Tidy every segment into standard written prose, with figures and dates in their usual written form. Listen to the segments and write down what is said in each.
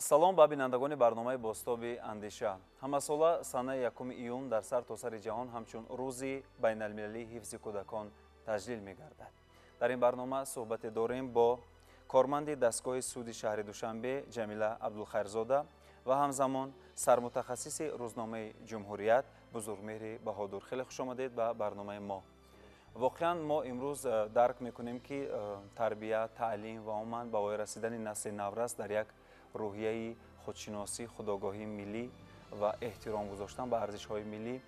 Салом ба бинандагони барномаи «Бозтоби андеша». Ҳамасола санаи 1 июн дар сар то сари ҷаҳон ҳамчун Рӯзи байналмилалии ҳифзи кӯдакон таҷлил мегардад. Дар ин барнома суҳбате дорем бо корманди дастгоҳи суди шаҳри Душанбе Ҷамила Абдулхайрзода ва ҳамзамон сармутахассиси рӯзномаи «Ҷумҳурият» Бузургмеҳри Баҳодур. Хеле хушомадед ба барномаи мо. Воқеан, мо имрӯз дарк мекунем, ки тарбия, таълим ва умуман ба воя расидани насли наврас дар як рӯҳияи худшиносӣ, худогоҳии миллӣ ва эҳтиром гузоштан ба арзишҳои миллӣ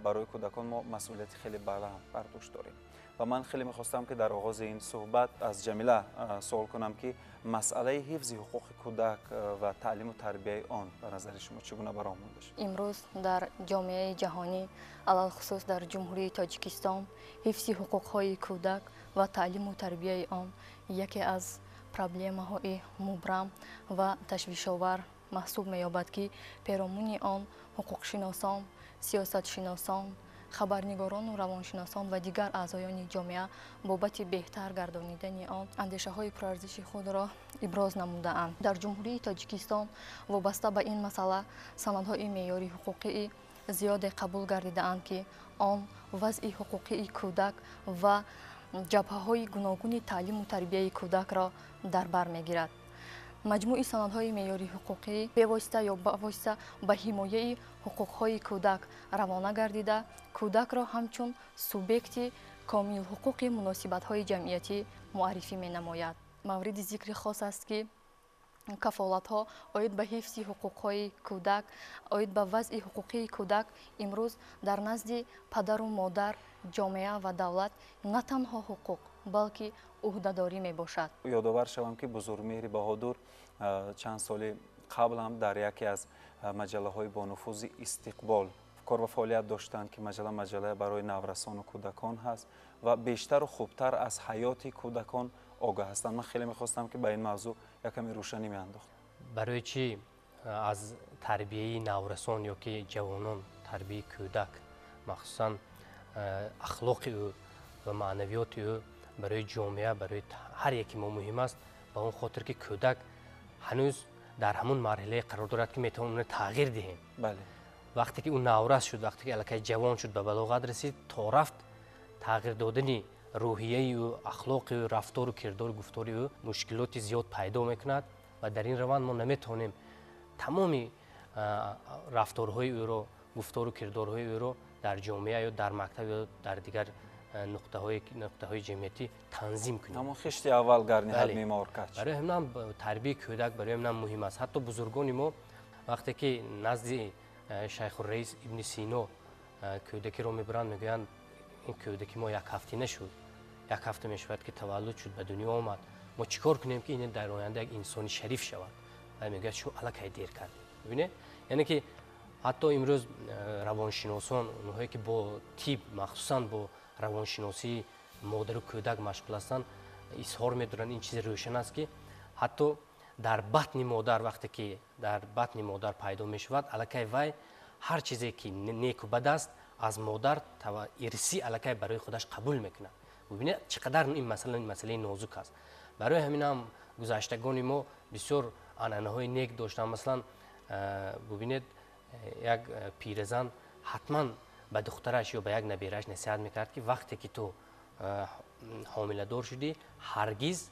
барои кӯдакон мо масъулияти хеле баланд бар дӯш дорем. Ва ман хеле мехостам, ки дар оғози ин суҳбат аз Ҷамила суол кунам, ки масъалаи ҳифзи ҳуқуқи кӯдак ва таълиму тарбияи он ба назари шумо чӣ гуна бароҳ монда шуд? Имрӯз дар ҷомеаи ҷаҳонӣ, алалхусус дар Ҷумҳурии Тоҷикистон, ҳифзи ҳуқуқҳои кӯдак ва таълиму тарбияи он яке аз проблемаҳои мубрам ва ташвишовар маҳсуб меёбад, ки перомуни он ҳуқуқшиносон, сиёсатшиносон, хабарнигорону равоншиносон ва дигар аъзоёни ҷомеа бобати беҳтар гардонидани он андешаҳои пурарзиши худро иброз намудаанд. Дар Ҷумҳурии Тоҷикистон вобаста ба ин масъала санадҳои меъёри ҳуқуқии зиёде қабул гардидаанд, ки он вазъи ҳуқуқии кӯдак ва ҷабҳаҳои гуногуни таълиму тарбияи кӯдакро дар бар мегирад. Маҷмӯи санадҳои меъёри ҳуқуқӣ бевосита ё бавосита ба ҳимояи ҳуқуқҳои кӯдак равона гардида, кӯдакро ҳамчун субъекти комилҳуқуқи муносибатҳои ҷамъиятӣ муаррифӣ менамояд. Мавриди зикри хос аст, ки кафолатҳо оид ба ҳифзи ҳуқуқҳои кӯдак, оид ба вазъи ҳуқуқии кӯдак имрӯз дар назди падару модар, ҷомеа ва давлат на танҳо ҳуқуқ, балки ӯҳдадорӣ мебошад. Ёдовар шавам, ки Бузургмеҳри Баҳодур чанд соли қабл ҳам дар яке аз маҷаллаҳои бонуфузи «Истиқбол» кор ва фаъолият доштанд, ки маҷалла маҷаллаи барои наврасону кӯдакон ҳаст ва бештару хубтар аз ҳаёти кӯдакон огаҳ ҳастанд. Ман хеле мехостам, ки ба ин мавзӯъ якаме рӯшанӣ меандохт. Барои чӣ аз тарбияи наврасон ё ки ҷавонон, тарбияи кӯдак, махсусан ахлоқи ӯ ва маънавиёти ӯ барои ҷомеа, барои ҳар яки мо муҳим аст? Ба он хотир, ки кӯдак ҳанӯз дар ҳамун марҳилае қарор дорад, ки метавонем онро тағйир диҳем. Вақте ки ӯ наврас шуд, вақте ки аллакай ҷавон шуд, ба балоғат расид, то рафт тағйир додани рӯҳияи ӯ, ахлоқи ӯ, рафтору кирдору гуфтори ӯ мушкилоти зиёд пайдо мекунад ва дар ин раванд мо наметавонем тамоми рафторҳои ӯро, гуфтору кирдорҳои ӯро дар ҷомеа ё дар мактаб ё дар дигар нуқтаҳои ҷамъиятӣ танзим кунем. Ҳамон хишти аввал гар ниҳад мемор кач. Барои ҳаминам тарбияи кӯдак барои ҳаминам муҳим аст. Ҳатто бузургони мо вақте ки назди Шайхурраис Ибни Сино кӯдакиро мебаранд, мегӯянд: «Ин кӯдаки мо як ҳафта нашуд, як ҳафта мешавад, ки таваллуд шуд, ба дунё омад. Мо чӣ кор кунем, ки ин дар оянда як инсони шариф шавад?» Ва мегӯяд: «Шумо аллакай дер кардед». Бибинед, яъне ки ҳатто имрӯз равоншиносон, онҳое ки бо тиб, махсусан бо равоншиносии модару кӯдак машғул ҳастанд, изҳор медоранд, ин чизи рӯшан аст, ки ҳатто дар батни модар, вақте ки дар батни модар пайдо мешавад, аллакай вай ҳар чизе ки неку бад аст, аз модар ирсӣ аллакай барои худаш қабул мекунад. Бубинед, чӣ қадар ин масъала масъалаи нозук аст. Барои ҳамин ҳам гузаштагони мо бисёр анъанаҳои нек доштанд. Масалан, бубинед, як пиразан ҳатман ба духтараш ё ба як наберааш насиҳат мекард, ки вақте ки ту ҳомиладор шудӣ, ҳаргиз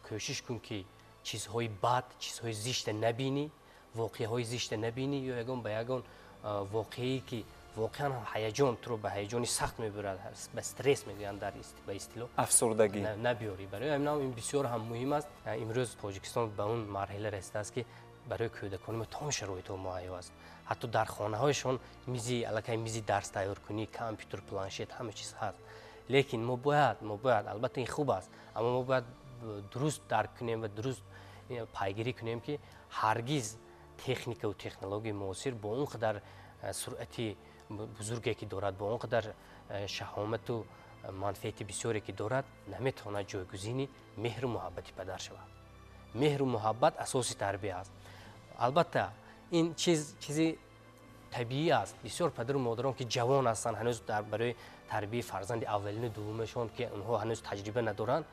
кӯшиш кун, ки чизҳои бад, чизҳои зишта набинӣ, воқеаҳои зишта набинӣ ё ягон ба ягон воқеае, ки воқеан ҳаяҷон туро ба ҳаяҷони сахт мебарад, ба стресс мегӯянд дар ба истилоҳ, афсурдагӣ. Набиёрӣ. Барои ҳамин ин бисёр ҳам муҳим аст. Имрӯз Тоҷикистон ба он марҳила расидааст, ки барои кӯдакони мо тамоми шароитҳо муҳайё аст. Ҳатто дар хонаҳояшон мизи, аллакай мизи дарс тайёркунӣ, компютер, планшет, ҳама чиз ҳаст. Лекин мо бояд, албатта, ин хуб аст, аммо мо бояд дуруст дарк кунем ва дуруст пайгирӣ кунем, ки ҳаргиз техникаву технологияи муосир бо он қадар суръати бузурге ки дорад, бо он қадар шаҳомату манфиати бисёре ки дорад, наметавонад ҷойгузини меҳру муҳаббати падар шавад. Меҳру муҳаббат асоси тарбия аст. Албатта, ин чиз чизи табиӣ аст. Бисёр падару модарон, ки ҷавон ҳастанд ҳанӯз, дар барои тарбияи фарзанди аввалину дуввумашон, ки онҳо ҳанӯз таҷриба надоранд,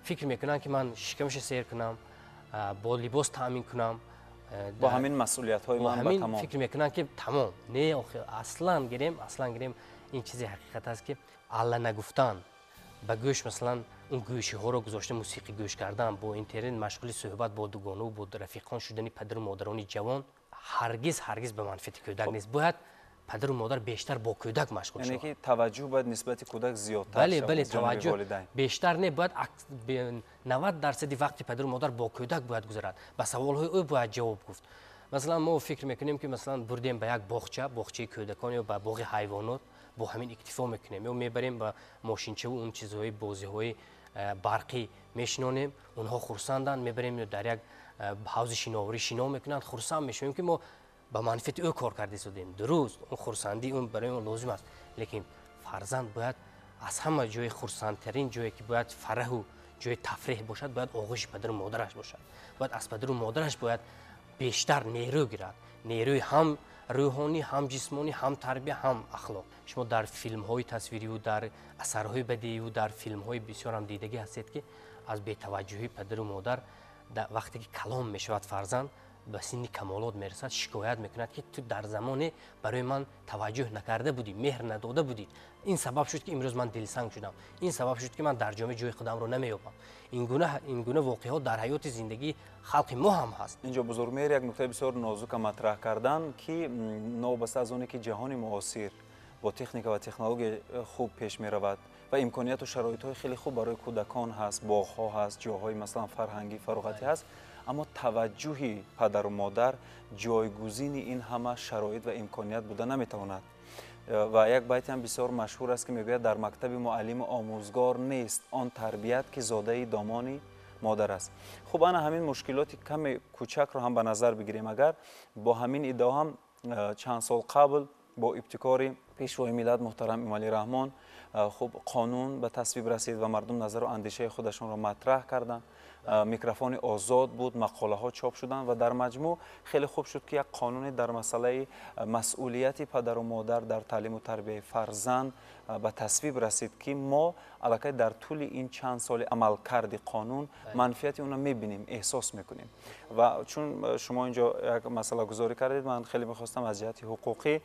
фикр мекунанд, ки ман шикамаша сер кунам, Бо либос таъмин кунам, бо ҳамин масъулиятҳои ман ба тамом. Фикр мекунанд, ки тамом. Не, охир, аслан гирем, ин чизи ҳақиқат аст, ки алла нагуфтан ба гӯш, масалан, он гӯшиҳоро гузошта мусиқӣ гӯш кардан, бо интернет машғули суҳбат бо дугонаву бо рафиқон шудани падару модарони ҷавон ҳаргиз, ҳаргиз ба манфиати кӯдак нест. Бояд падару модар бештар бо кӯдак машғул. Яъне ки таваҷҷӯҳ бояд нисбати кӯдак зиёдтар. Бале, таваҷҷӯҳ бештар не, бояд 90 дарсади вақти падару модар бо кӯдак бояд гузарад, ба саволҳои ӯ бояд ҷавоб гуфт. Масалан, мо фикр мекунем, ки масалан бурдем ба як боғча, боғчаи кӯдакон ё ба боғи ҳайвонот, бо ҳамин иктифо мекунем, ё мебарем ба мошинчаву он чизҳои бозиҳои барқӣ мешинонем, онҳо хурсанданд, мебарем дар як ҳавзи шиноворӣ, шино мекунанд, хурсанд мешавем, ки мо ба манфиати ӯ кор карда истодем. Дуруст, он хурсандӣ он барои мо лозим аст, лекин фарзанд бояд аз ҳама ҷои хурсандтарин ҷое ки бояд фараҳу ҷои тафреҳ бошад, бояд оғӯши падару модараш бошад. Бояд аз падару модараш бояд бештар нерӯ гирад, нерӯи ҳам рӯҳонӣ, ҳам ҷисмонӣ, ҳам тарбия, ҳам ахлоқ. Шумо дар филмҳои тасвириву дар асарҳои бадеиву дар филмҳои бисёрам дидагӣ ҳастед, ки аз бетаваҷҷӯҳии падару модар вақте ки калон мешавад, фарзанд ба синни камолот мерасад, шикоят мекунад, ки ту дар замоне барои ман таваҷҷӯҳ накарда будӣ, меҳр надода будӣ, ин сабаб шуд, ки имрӯз ман дилсанг шудам, ин сабаб шуд, ки ман дар ҷомеа ҷои худамро намеёбам. Ин гуна воқеаҳо дар ҳаёти зиндагии халқи мо ҳам ҳаст. Инҷо, Бузургмеҳр, як нуктаи бисёр нозука матраҳ кардан, ки новобаста аз оне ки ҷаҳони муосир бо техника ва технология хуб пеш меравад ва имконияту шароитҳои хеле хуб барои кӯдакон ҳаст, боғҳо ҳаст, ҷоҳои масалан фарҳангӣ, фароғатӣ ҳаст, аммо таваҷҷӯҳи падару модар ҷойгузини ин ҳама шароит ва имконият буда наметавонад. Ва як байте ҳам бисёр машҳур аст, ки мегӯяд: «Дар мактаби муаллиму омӯзгор нест он тарбият, ки зодаи домони модар аст». Хуб, ана ҳамин мушкилоти каме кӯчакро ҳам ба назар бигирем агар, бо ҳамин иддао ҳам чанд сол қабл бо ибтикори Пешвои миллат муҳтарам Эмомалӣ Раҳмон, хуб, қонун ба тасвиб расид ва мардум назару андешаи худашонро матраҳ карданд, микрофони озод буд, мақолаҳо чоп шуданд ва дар маҷмӯъ хеле хуб шуд, ки як қонуне дар масъалаи масъулияти падару модар дар таълиму тарбияи фарзанд ба тасвиб расид, ки мо аллакай дар тӯли ин чанд соли амалкарди қонун манфиати онро мебинем, эҳсос мекунем. Ва чун шумо инҷо як масъалагузорӣ кардед, ман хеле мехостам аз ҷиҳати ҳуқуқӣ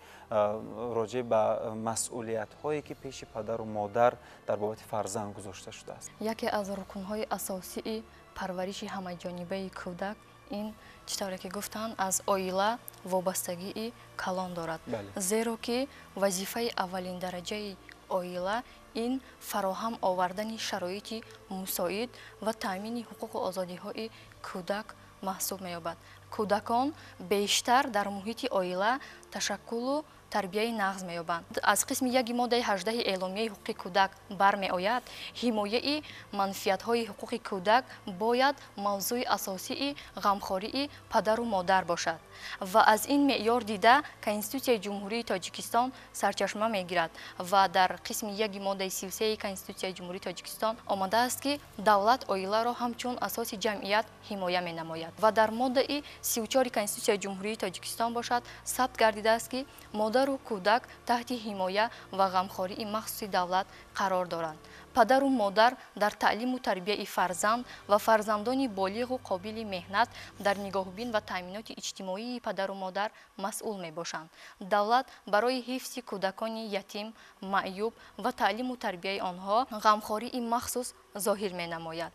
роҷеъ ба масъулиятҳое, ки пеши падару модар дар бобати фарзанд гузошта шудааст. Яке аз рукнҳои асосии парвариши ҳамаҷонибаи кӯдак ин, чӣ тавре ки гуфтанд, аз оила вобастагии калон дорад, зеро ки вазифаи аввалиндараҷаи оила ин фароҳам овардани шароити мусоид ва таъмини ҳуқуқу озодиҳои кӯдак маҳсуб меёбад. Кӯдакон бештар дар муҳити оила ташаккулу тарбияи нағз меёбанд. Аз қисми яки моддаи 18-и Эъломияи ҳуқуқи кӯдак бармеояд: ҳимояи манфиатҳои ҳуқуқи кӯдак бояд мавзӯи асосии ғамхории падару модар бошад. Ва аз ин меъёр дида, Конститутсияи Ҷумҳурии Тоҷикистон сарчашма мегирад ва дар қисми яки моддаи 33-и Конститутсияи Ҷумҳурии Тоҷикистон омадааст, ки давлат оиларо ҳамчун асоси ҷамъият ҳимоя менамояд. Ва дар моддаи 34-и Конститутсияи Ҷумҳурии Тоҷикистон бошад, сабт гардидааст, ки модару кӯдак таҳти ҳимоя ва ғамхории махсуси давлат қарор доранд. Падару модар дар таълиму тарбияи фарзанд ва фарзандони болиғу қобили меҳнат, дар нигоҳубин ва таъминоти иҷтимоии падару модар масъул мебошанд. Давлат барои ҳифзи кӯдакони ятим, маъюб ва таълиму тарбияи онҳо ғамхории махсус зоҳир менамояд.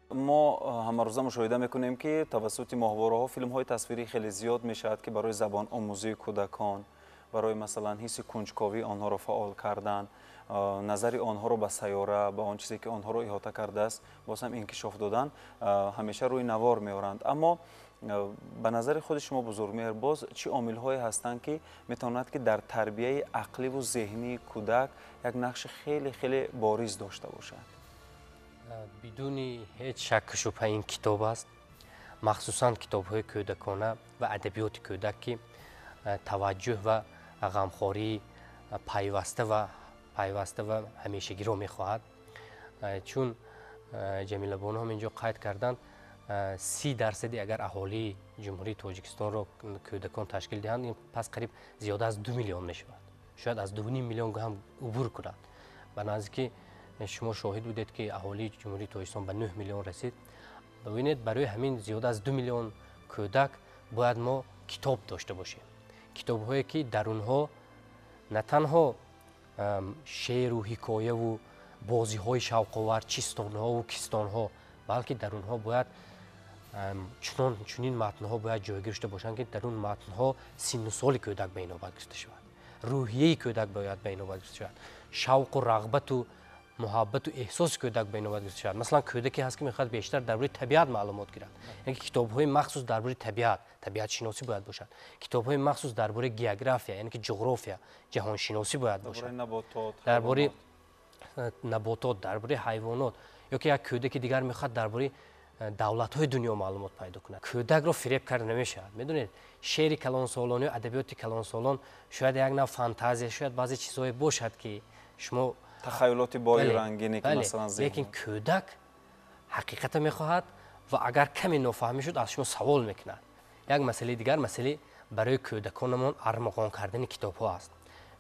Мо ҳамарӯза мушоҳида мекунем, ки тавассути моҳвораҳо филмҳои тасвирӣ хеле зиёд мешавад, ки барои забономӯзии кӯдакон, барои масалан ҳисси кунҷковии онҳоро фаъол кардан, назари онҳоро ба сайёра, ба он чизе, ки онҳоро иҳота кардааст, боз ҳам инкишоф додан, ҳамеша рӯи навор меоранд. Аммо ба назари худи шумо, Бузургмеҳр, боз чӣ омилҳое ҳастанд, ки метавонад, ки дар тарбияи ақливу зеҳнии кӯдак як нақши хеле хеле бориз дошта бошад? Бидуни ҳеҷ шакку шубҳа ин китоб аст, махсусан китобҳои кӯдакона ва адабиёти кӯдак, ки таваҷҷӯҳ ва ғамхории пайваста ва ҳамешагиро мехоҳад. Чун Ҷамилабону ҳам инҷо қайд карданд, 30 дарсади агар аҳолии Ҷумҳурии Тоҷикистонро кӯдакон ташкил диҳанд, ин пас қариб зиёда аз 2 миллион мешавад, шояд аз 2,5 миллион ҳам убур кунад, ба наздики Шумо шоҳид будед, ки аҳолии Ҷумҳурии Тоҷикистон ба 9 миллион расид. Бибинед, барои ҳамин зиёда аз 2 миллион кӯдак бояд мо китоб дошта бошем. Китобҳое, ки дар онҳо на танҳо шеъру ҳикояву бозиҳои шавқовар, чистонҳову кистонҳо, балки дар онҳо бояд чунин матнҳо бояд ҷойгир шуда бошанд, ки дар он матнҳо синну соли кӯдак ба инобат гирифта шавад, рӯҳияи кӯдак бояд ба инобат гирифта шавад, шавқу рағбату муҳаббату эҳсоси кӯдак ба инобат гирифта шавад. Масалан, кӯдаке ҳаст, ки мехоҳад бештар дар бораи табиат маълумот гирад, яъне ки китобҳои махсус дар бораи табиат, табиатшиносӣ бояд бошад, китобҳои махсус дар бораи география, яъне ки ҷуғрофия, ҷаҳоншиносӣ бояд бошад, дар бораи наботот, дар бораи ҳайвонот. Ё ки як кӯдаки дигар мехоҳад дар бораи давлатҳои дунё маълумот пайдо кунад. Кӯдакро фиреб карда намешавад. Медонед, шеъри калонсолон ё адабиёти калонсолон шояд як нав фантазия, шояд баъзе чизҳое бошад, ки шумо тахайюлоти бою рангине, ки масалан, лекин кӯдак ҳақиқата мехоҳад ва агар каме нофаҳмӣ шуд, аз шумо савол мекунад. Як масъалаи дигар, масъалаи барои кӯдаконамон армуғон кардани китобҳо аст.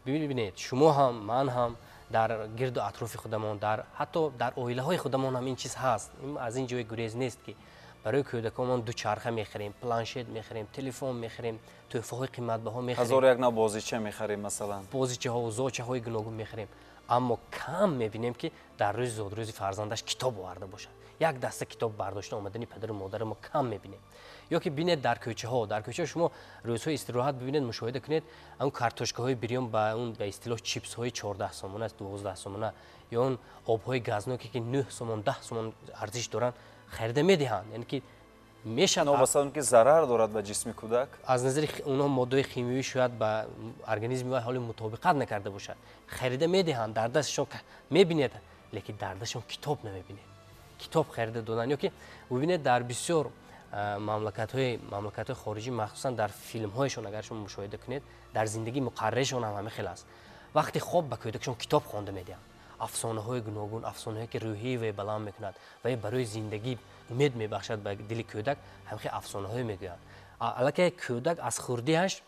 Бибинед, шумо ҳам, ман ҳам дар гирду атрофи худамон, дар ҳатто дар оилаҳои худамон ҳам ин чиз ҳаст. Аз ин ҷои гурез нест, ки барои кӯдаконмон дучарха мехарем, планшет мехарем, телефон мехарем, тӯҳфаҳои қиматбаҳо мехарем, ҳазору як нав бозича мехарем, масалан. Бозичаҳо, зочаҳои гуногун мехарем, аммо кам мебинем, ки дар рӯзи зодрӯзи фарзандаш китоб оварда бошад. Як даста китоб бардошта омадани падару модарро мо кам мебинем. Ё ки бинед, дар кӯчаҳо, дар кӯчаҳо шумо рӯзҳои истироҳат бибинед, мушоҳида кунед, он картошкаҳои бирён, ба он ба истилоҳ чипсҳои 14 сомона, 12 сомона, ё он обҳои газноке, ки 9 сомон, 10 сомон арзиш доранд, харида медиҳанд. Яъне ки мешавад. Новобаста он ки зарар дорад ба ҷисми кӯдак. Аз назари онҳо моддаҳои химиёвӣ шояд ба организми вай ҳоли мутобиқат накарда бошад, харида медиҳанд, дар дасташон мебинед, лекин дар дасташон китоб намебинед. Китоб харида додан. Ё ки бубинед, дар бисёр мамлакатҳои хориҷӣ, махсусан дар филмҳояшон, агар шумо мушоҳида кунед, дар зиндагии муқарраршон ҳам ҳамин хел аст. Вақти хоб ба кӯдакшон китоб хонда медиҳанд, афсонаҳои гуногун, афсонаҳое, ки рӯҳияи вай баланд мекунад ва барои зиндагӣ умед мебахшад ба дили кӯдак, ҳамхел афсонаҳое мегӯянд. Аллакай кӯдак аз хурдиаш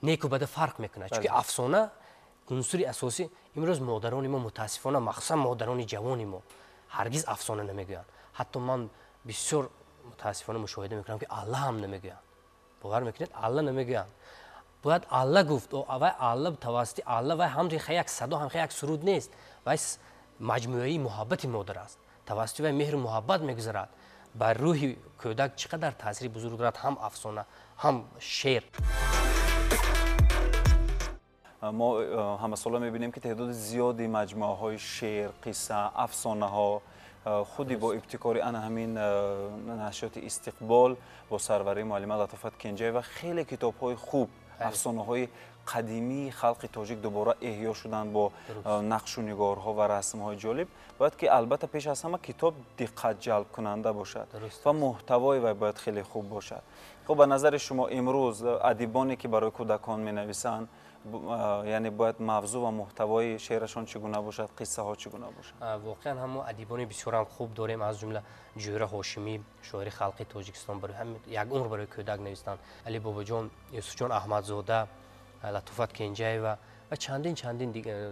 неку бада фарқ мекунад, чунки афсона унсури асосӣ. Имрӯз модарони мо, мутаассифона, махсусан модарони ҷавони мо, ҳаргиз афсона намегӯянд. Ҳатто ман бисёр мутаассифона мушоҳида мекунам, ки алла ҳам намегӯянд. Бовар мекунед, алла намегӯянд. Бояд алла гуфт. Вай алла, тавассути алла вай ҳам як садо, ҳам як суруд нест, вай маҷмӯаи муҳаббати модар аст. Тавассути вай меҳру муҳаббат мегузарад. Ба рӯҳи кӯдак чӣ қадар таъсири бузург дорад ҳам афсона, ҳам шеър. Мо ҳамасола мебинем, ки теъдоди зиёди маҷмӯаҳои шеър, қисса, афсонаҳо худи бо ибтикори ана ҳамин нашриёти «Истиқбол» бо сарварии муаллима Латофат Кенҷаева хеле китобҳои хуб, афсонаҳои қадимии халқи тоҷик дубора эҳё шуданд бо нақшу нигорҳо ва расмҳои ҷолиб. Бояд ки албатта пеш аз ҳама китоб диққатҷалбкунанда бошад ва муҳтавои вай бояд хеле хуб бошад. Хуб, ба назари шумо, имрӯз адибоне, ки барои кӯдакон менависанд, яъне бояд мавзӯъ ва муҳтавои шеърашон чӣ гуна бошад, қиссаҳо чӣ гуна бошад? Воқеан ҳам мо адибони бисёрам хуб дорем, аз ҷумла Ҷӯра Ҳошимӣ, шоири халқи Тоҷикистон, барои як умр барои кӯдак навистанд, Али Бобоҷон, Юсуфҷон Аҳмадзода, Латофат Кенҷаева ва чандин чандин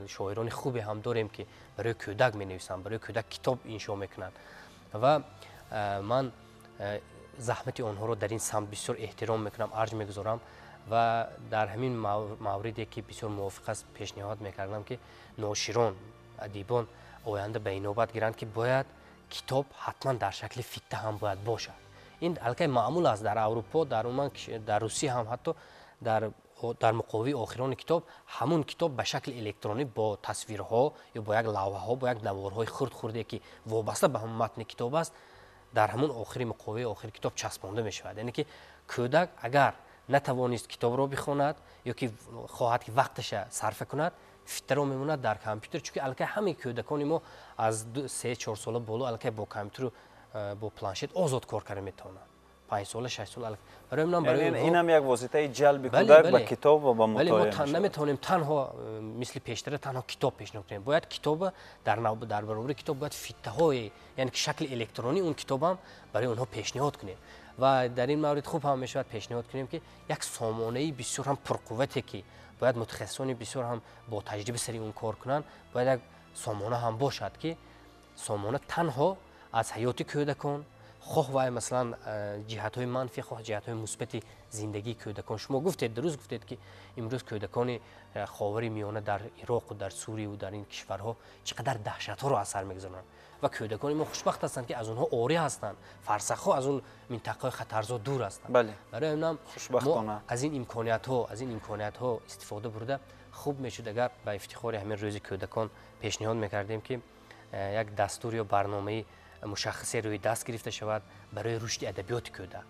шоирони хубе ҳам дорем, ки барои кӯдак менависанд, барои кӯдак китоб иншо мекунанд, ва ман заҳмати онҳоро дар ин самт бисёр эҳтиром мекунам, арҷ мегузорам. Ва дар ҳамин мавриде, ки бисёр мувофиқ аст, пешниҳод мекардам, ки ноширон, адибон оянда ба инобат гиранд, ки бояд китоб ҳатман дар шакли фитта ҳам бояд бошад. Ин аллакай маъмул аст дар Аврупо, дар умуман дар Русия ҳам, ҳатто дар муқовии охирони китоб ҳамун китоб ба шакли электронӣ бо тасвирҳо ё бо як лавҳаҳо, бо як наворҳои хурд хурде, ки вобаста ба ҳамун матни китоб аст, дар ҳамун охири муқовии охири китоб часпонда мешавад. Яъне ки кӯдак агар натавонист китобро бихонад ё ки хоҳад, ки вақташа сарфа кунад, фиттаро мемонад дар компютер, чунки аллакай ҳамаи кӯдакони мо аз 3-4 сола боло аллакай бо компютеру бо планшет озод кор карда метавонанд, 5 сола, 6 сола. Барои барои инам як воситаи ҷалби кӯдак ба китоб ва ба мутолиа. Мо наметавонем танҳо мисли пештара танҳо китоб пешниҳод кунем. Бояд китоба дар баробари китоб бояд фиттаҳое, яъне ки шакли электронӣ он китобам барои онҳо пешниҳод кунем. Ва дар ин маврид хуб ҳам мешавад пешниҳод кунем, ки як сомонаи бисёр ҳам пурқуввате, ки бояд мутахассисони бисёр ҳам бо таҷриба сари он кор кунанд, бояд як сомона ҳам бошад, ки Сомона танҳо аз ҳаёти кӯдакон, хоҳ вай масалан ҷиҳатҳои манфӣ, хоҳ ҷиҳатҳои мусбати зиндагии кӯдакон. Шумо гуфтед, дуруст гуфтед, ки имрӯз кӯдакони Ховари Миёна дар Ироқу дар Сурияву дар ин кишварҳо чӣ қадар даҳшатҳоро аз сар мегузаронанд ва кӯдакони мо хушбахт ҳастанд, ки аз онҳо орӣ ҳастанд, фарсахҳо аз он минтақаҳои хатарзо дур ҳастанд. Барои ҳаминам мо аз ин имкониятҳо истифода бурда хуб мешуд, агар ба ифтихори ҳамин рӯзи кӯдакон пешниҳод мекардем, ки як дастур ё барномаи мушаххасе рӯи даст гирифта шавад барои рушди адабиёти кӯдак.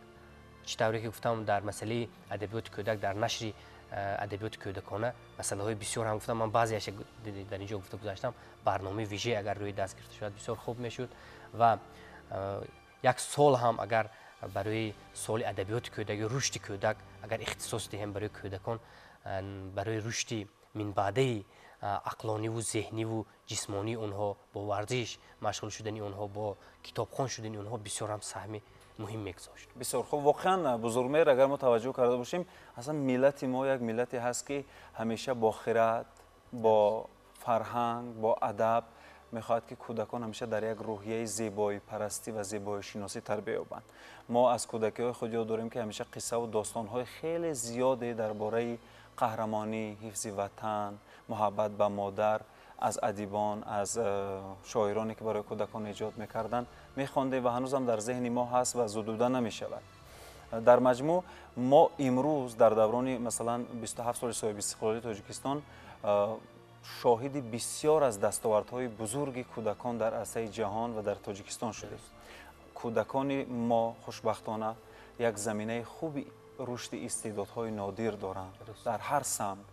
Чӣ тавре ки гуфтам, дар масъалаи адабиёти кӯдак, дар нашри адабиёти кӯдакона масъалаҳои бисёр ҳам гуфтам, ман баъзеаш дар ин ҷо гуфта гузаштам. Барномаи вижа агар рӯи даст гирифта шавад, бисёр хуб мешуд ва як сол ҳам агар барои соли адабиёти кӯдак ё рушди кӯдак агар ихтисос диҳем барои кӯдакон, барои рушди минбаъдаи ақлониву зеҳниву ҷисмонии онҳо, бо варзиш машғул шудани онҳо, бо китобхон шудани онҳо бисёр ҳам саҳми муҳим мегузошт. Бисёр хуб. Воқеан, Бузургмеҳр, агар мо таваҷҷӯҳ карда бошем, аслан миллати мо як миллате ҳаст, ки ҳамеша бо хирад, бо фарҳанг, бо адаб мехоҳад, ки кӯдакон ҳамеша дар як рӯҳияи зебоипарастӣ ва зебоишиносӣ тарбия ёбанд. Мо аз кӯдакиҳои худ ёд дорем, ки ҳамеша қиссаву достонҳои хеле зиёде дар бораи қаҳрамонӣ, ҳифзи ватан, муҳаббат ба модар аз адибон, аз шоироне, ки барои кӯдакон эҷод мекарданд, мехондем ва ҳанӯзам дар зеҳни мо ҳаст ва зудуда намешавад. Дар маҷмӯъ мо имрӯз дар даврони масалан 27 соли соҳибистиқлолии Тоҷикистон шоҳиди бисёр аз дастовардҳои бузурги кӯдакон дар арсаи ҷаҳон ва дар Тоҷикистон шудем. Кӯдакони мо хушбахтона як заминаи хуби рушди истеъдодҳои нодир доранд дар ҳар самт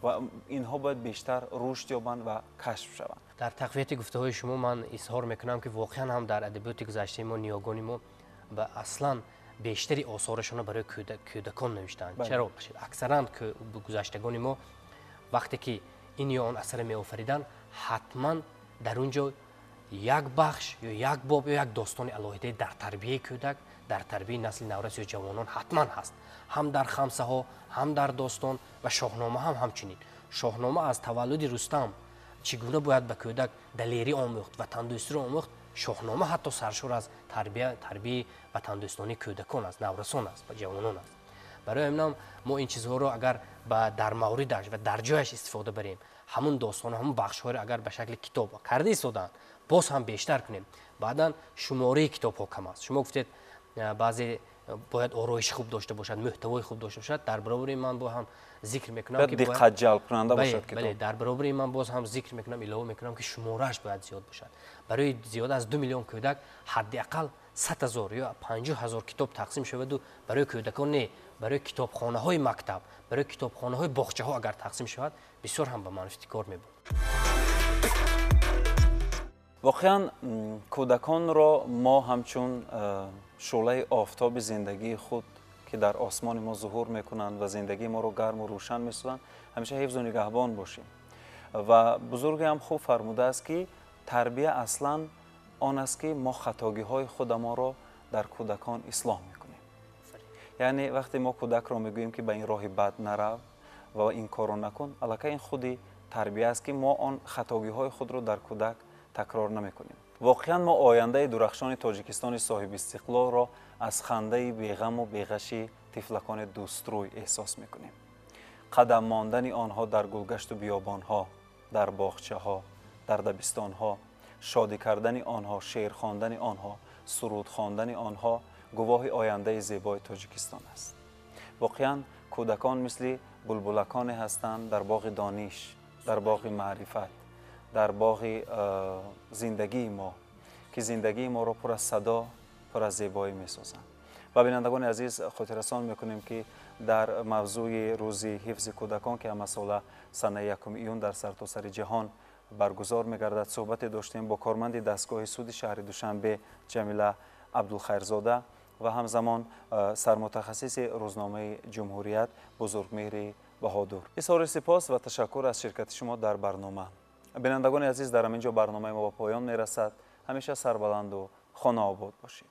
ва инҳо бояд бештар рушд ёбанд ва кашф шаванд. Дар тақвияти гуфтаҳои шумо ман изҳор мекунам, ки воқеан ҳам дар адабиёти гузаштаи мо ниёгони мо ба аслан бештари осорашонро барои кӯдакон навиштаанд. Чаро? Аксаран гузаштагони мо вақте ки ин ё он асарро меофариданд, ҳатман дар он ҷо як бахш ё як боб ё як достони алоҳидае дар тарбияи кӯдак, дар тарбияи насли наврас ё ҷавонон ҳатман ҳаст. Ҳам дар хамсаҳо, ҳам дар достон ва шоҳнома ҳам ҳамчунин. Шоҳнома аз таваллуди Рустам чӣ гуна бояд ба кӯдак далерӣ омӯхт, ватандӯстиро омӯхт, шоҳнома ҳатто саршор аз тарбияи ватандӯстонии кӯдакон аст, наврасон аст ва ҷавонон аст. Барои ҳаминам мо ин чизҳоро агар дар мавридаш ва дар ҷояш истифода барем, ҳамун достон, ҳамун бахшҳоро агар ба шакли китоб карда истодаанд, боз ҳам бештар кунем. Баъдан шумораи китобҳо кам аст. Шумо гуфтед, баъзе бояд ороиши хуб дошта бошад, мӯҳтавои хуб дошта бошад. Дар баробари ман боз ҳам зикр мекунам, ки диққат ҷалбкунанда бошад китоб. Бале, дар баробари ман боз ҳам зикр мекунам, илова мекунам, ки шуморааш бояд зиёд бошад. Барои зиёда аз 2 миллион кӯдак ҳадди ақал 100 000 ё 50 000 китоб тақсим шаваду барои кӯдакон не, барои китобхонаҳои мактаб, барои китобхонаҳои боғчаҳо агар тақсим шавад, бисёр ҳам ба манфиати кор мебуд. Воқеан, кӯдаконро мо ҳамчун шӯълаи офтоби зиндагии худ, ки дар осмони мо зуҳур мекунанд ва зиндагии моро гарму рӯшан месозанд, ҳамеша ҳифзу нигаҳбон бошем. Ва бузурге ҳам хуб фармудааст, ки тарбия аслан он аст, ки мо хатогиҳои худамонро дар кӯдакон ислоҳ мекунем. Яъне вақте мо кӯдакро мегӯем, ки ба ин роҳи бад нарав ва ин корро накун, аллакай ин худи тарбия аст, ки мо он хатогиҳои худро дар кӯдак такрор намекунем. Воқеан мо ояндаи дурахшони Тоҷикистони соҳибистиқлолро аз хандаи беғаму беғаши тифлакони дӯстрӯй эҳсос мекунем. Қадам мондани онҳо дар гулгашту биёбонҳо, дар боғчаҳо, дар дабистонҳо, шодӣ кардани онҳо, шеър хондани онҳо, суруд хондани онҳо гувоҳи ояндаи зебои Тоҷикистон аст. Воқеан кӯдакон мисли булбулаконе ҳастанд дар боғи дониш, дар боғи маърифат, дар боғи зиндагии мо, ки зиндагии моро пур аз садо, пур аз зебоӣ месозанд. Ва бинандагони азиз, хотиррасон мекунем, ки дар мавзӯи рӯзи ҳифзи кӯдакон, ки ҳамасола санаи 1 июн дар сартосари ҷаҳон баргузор мегардад, суҳбате доштем бо корманди дастгоҳи суди шаҳри Душанбе Ҷамила Абдулхайрзода ва ҳамзамон сармутахассиси рӯзномаи Ҷумҳурият Бузургмеҳри Баҳодур. Изҳори сипос ва ташаккур аз ширкати шумо дар барнома. Бинандагони азиз, дар ҳамин ҷо барномаи мо ба поён мерасад. Ҳамеша сарбаланду хонаобод бошед.